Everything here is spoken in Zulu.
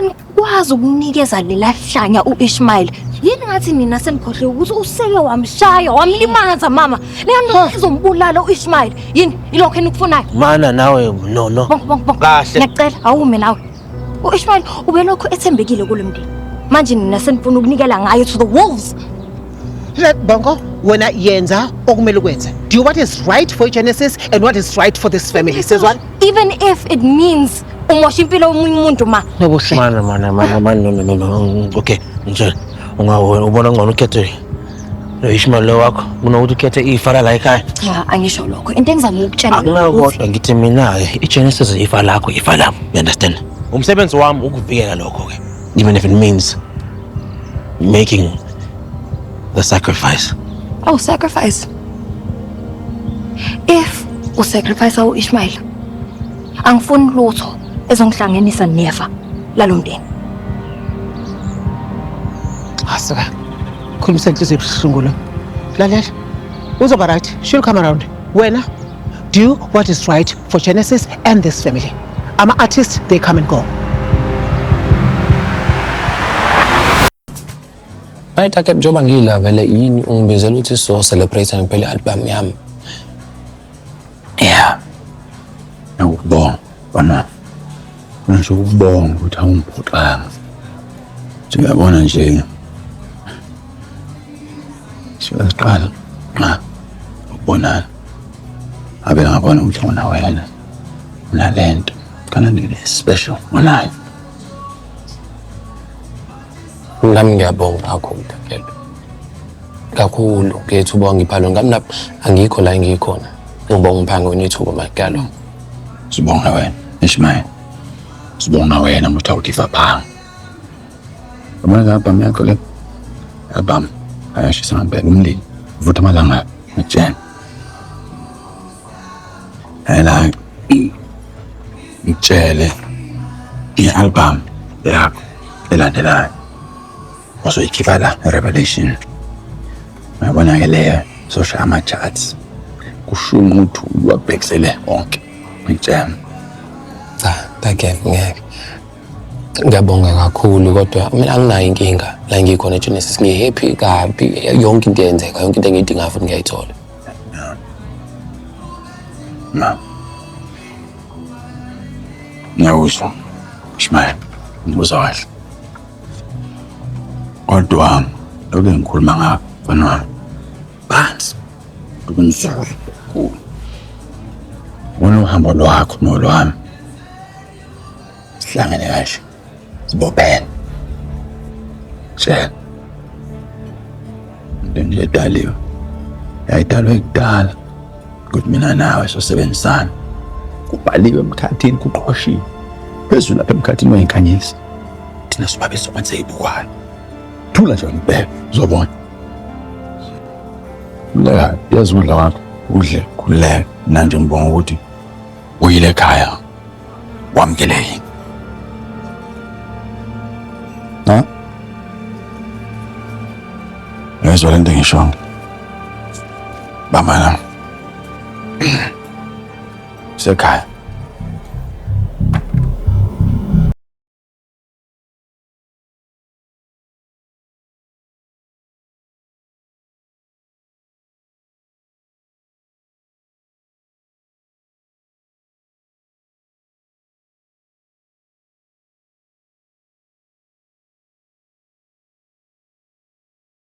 Anikwazi ukunikeza lela hlanya u-Ishmael. Yini ngathi nina senikhohliwe ukuthi useke wamshaya wamlimaza mama. Leyo nto izombulala u-Ishmael. Yini ilokho enikufunayo? Mana nawe no no. Bonke bonke bonke. Kahle. Ngiyacela awume nawe. U-Ishmael ubelokhu ethembekile kulo mndeni. Manje nina senifuna ukunikela ngayo to the wolves. Let Bongo, wena yenza okumele ukwenze. Do what is right for Genesis and what is right for this family. Sizwana? Even if it means umosha impilo yomunye umuntu ma. Nobuhle. Mana mana mana mana no no no no. Okay, nje ungawe ubona ngcono ukhethe lo Ishmael lo wakho kunokuthi ukhethe ifa la ekhaya. Cha, angisho lokho. Into engizama ukukutshela Akunako kodwa ngithi mina-ke i-Genesis ifa lakho ifa lami. You understand? Umsebenzi wami ukuvikela lokho ke. Even if it means making the sacrifice. Oh, sacrifice. If usacrifice u-Ishmael, angifuni lutho ezongihlanganisa nefa lalo mndeni. Asuka. Khulumisa inhliziyo ebuhlungu lo. Lalela. Uzoba right. She'll come around. Wena, do what is right for Genesis and this family. Ama-artists, they come and go. Right ake njengoba ngila vele yini ungibizela ukuthi so celebrate ngempela i-album yami. Yeah. Ngiyakubonga bana. Ngisho ukubonga ukuthi awungiphoxanga. Uyabona nje. Siqala nqa ukubonana. Abe ngabona ukuthi wona wena unalento. Kana nje special onayo. Nami ngiyabonga kakhulu Dakelo. Kakhulu ngethuba wangipha lona. Ngami lapho angikho la engikhona. Ngibonga ungipha ngona ithuba Makalo. Sibonga wena, Ishmael. Sibonga wena ukuthi awugive up. Yabona le album yakho le album ayashisa ngempela umlilo uvutha amalanga ngitshela. Ela ngitshele i-album yakho elandelayo ozoyikhipha la Revelation. Uyabona-ke leyo soshaya ama-charts kushunqa ukuthi uwabhekisele onke ngitshela. Cha, Dakelo ngeke. Ngiyabonga kakhulu kodwa mina anginayo inkinga la ngikhona eGenesis ngi-happy kabi yonke into eyenzeka yonke into engiyidingayo futhi ngiyayithola. Ma. Ngiyakuzwa. Ishmael, ngikuzwa kahle. Kodwa lokhu engikhuluma ngakho mfana wami phansi kunzulu kakhulu. Wona uhambo lwakho nolwami. Sihlangene kanje. Sibophene. Tshela. Into nje edaliwe. Yayidalwe kudala. Ukuthi mina nawe sosebenzisana. Kubhaliwe emkhathini kuqoshiwe. Phezulu lapha emkhathini weyinkanyezi. Thina sobabe sokwenza ibukwayo. Thula nje ngibheke uzobona. Khululeka, yazi ukudla kwakho udle khululeka. Mina nje ngibonga ukuthi uyile ekhaya wamukelekile. Ha? Ngezwa lento engisho. Bamba la. Sekhaya.